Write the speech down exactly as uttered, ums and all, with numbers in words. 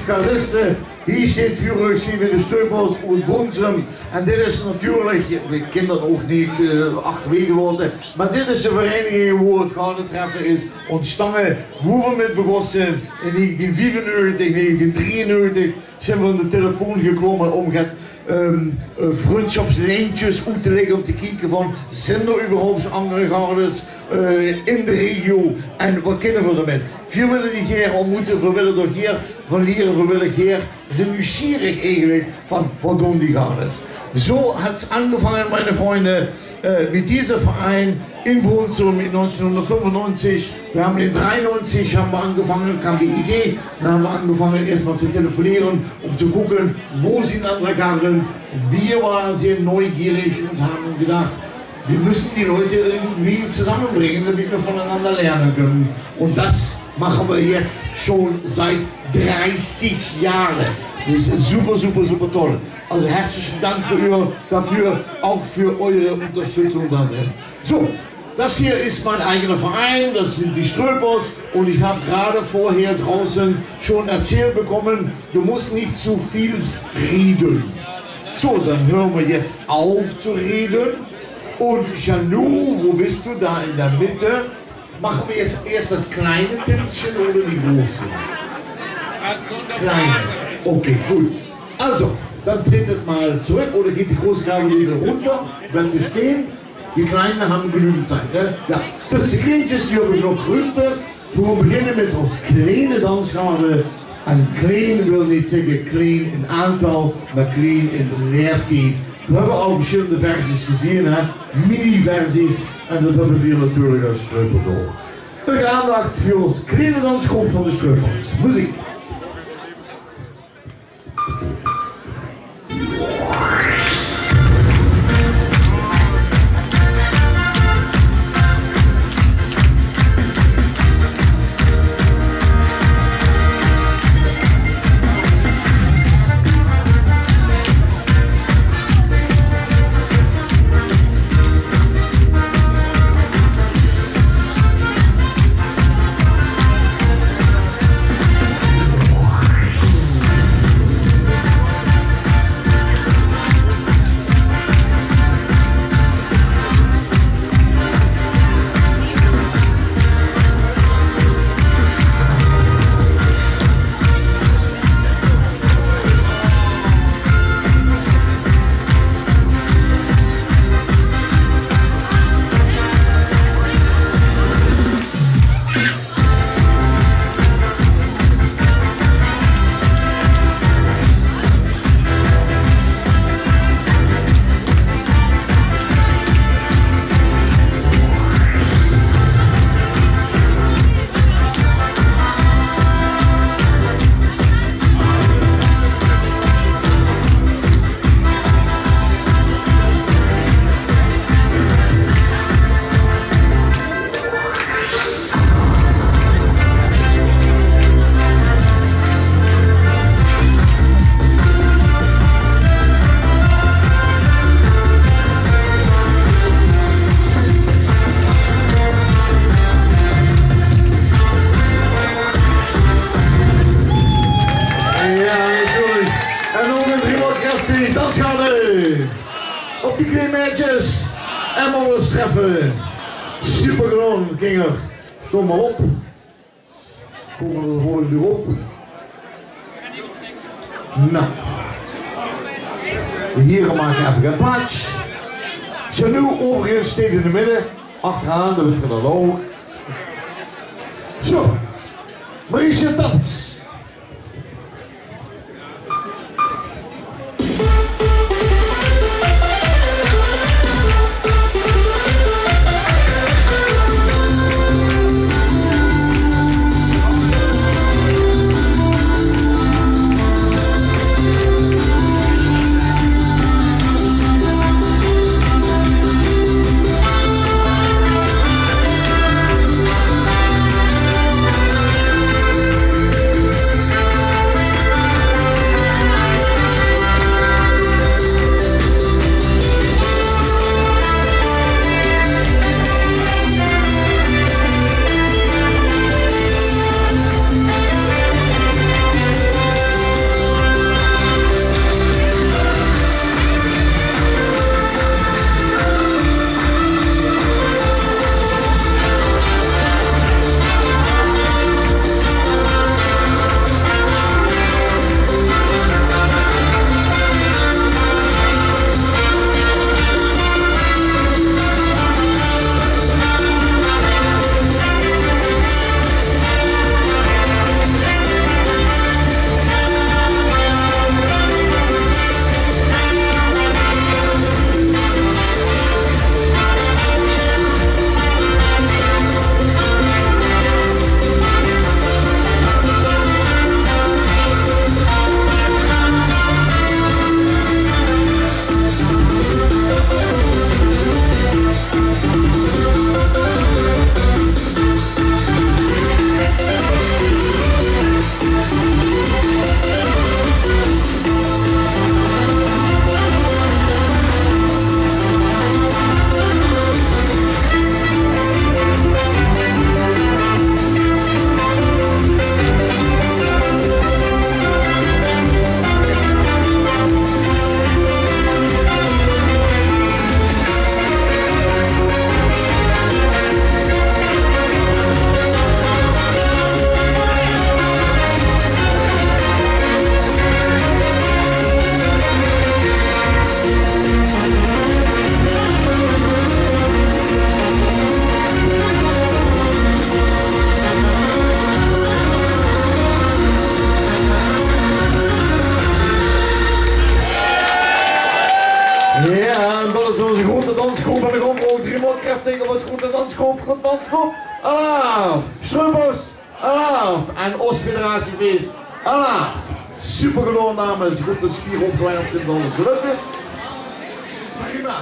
Gardiste, hie steit veur uch, zeen weer de Sjtreupers oet Bronsum. En dit is natuurlik, veer kinne dat ouch neet, eh, achterwege laote, mer dit is de vereiniging woe 't Gardetreffe is óntstange, woe veer mit begós zeen in negentien viefennegentig, negentien drieënnegentig, zeen veer aan de telefoon geklomme óm get, ehm, eh, vrundsjopslijntjes oet te lègke, óm te kieke van, zeen d'r überhaupt anger gardes, eh, in de regio en wat kinne veer d'rmit? Veer wille die gaer óntmoete, veer wille d'r gaer van liere, veer wille gaer, veer zeen nuujsjierig eigelik van, wat doon die gardes? Zo hat 't aangefange, miene vrunj, eh, mit dezen verein in Bronsum in negentien fünfundnegentig. Veer höbbe in drieënnegentig höbbe veer aangefange, kaom die idee. Dan höbbe veer aangefange ieësj mer te telefonere óm te kieëke, wo zeen anger gardes. Veer wore zeer nuujsjierig en höbbe gedach, veer müsse die Lück irgendwie zosamebringe, domet veer vuneenanner liere kinne. Un dat maache veer jetz schon siet dreißig Joahre. Dat is super, super, super doll. Also herzlichen Dank für eure, dafür, auch für eure Unterstützung da drin. So, das hier ist mein eigener Verein, das sind die Sjtreupers. Und ich habe gerade vorher draußen schon erzählt bekommen, du musst nicht zu viel reden. So, dann hören wir jetzt auf zu reden. Und Janu, wo bist du? Da in der Mitte. Machen wir jetzt erst das kleine Tändchen oder die große? Kleine. Okay, gut. Also, dann tretet mal zurück oder geht die große Garde wieder runter, bleibt ihr stehen. Die Kleinen haben genügend Zeit, ne? Ja, dus de kleintjes, die höbbe nog ruumte. Veer beginne mit ós kleine dansgarde. En klein wil neet zègke klein in aantal, mer klein in leeftied. Veer höbbe al versjillende versies gezeen, hè? Mini-versies. En dat höbbe veer natuurlik es Sjtreupers ouch. Nog aandach veur ós kleine dansgroep van de Sjtreupers. Meziek. Ja, natuurlik. En nog ein driemaal krachtig dansgarde. Op die klein meidjes. En mer ós treffe. Super gedaon, kinger. Sjtoon mer op. Kómme v'r de volgende groep. Nou. Hie maak effe get plaats. Janu euverigens steit in de midde. Achteraan, dat wèt geer dan ouch. Zo. Maurice Tans. Groep aan de grond, ouch drie maol krachtig, wat groete dansgroep, groete dansgroep. Alaaf, Strumpos, alaaf. En ós federatiefees, alaaf. Super gedaon, dames. Good det de spiere opgewermp zeen, det alles gelök is. Prima.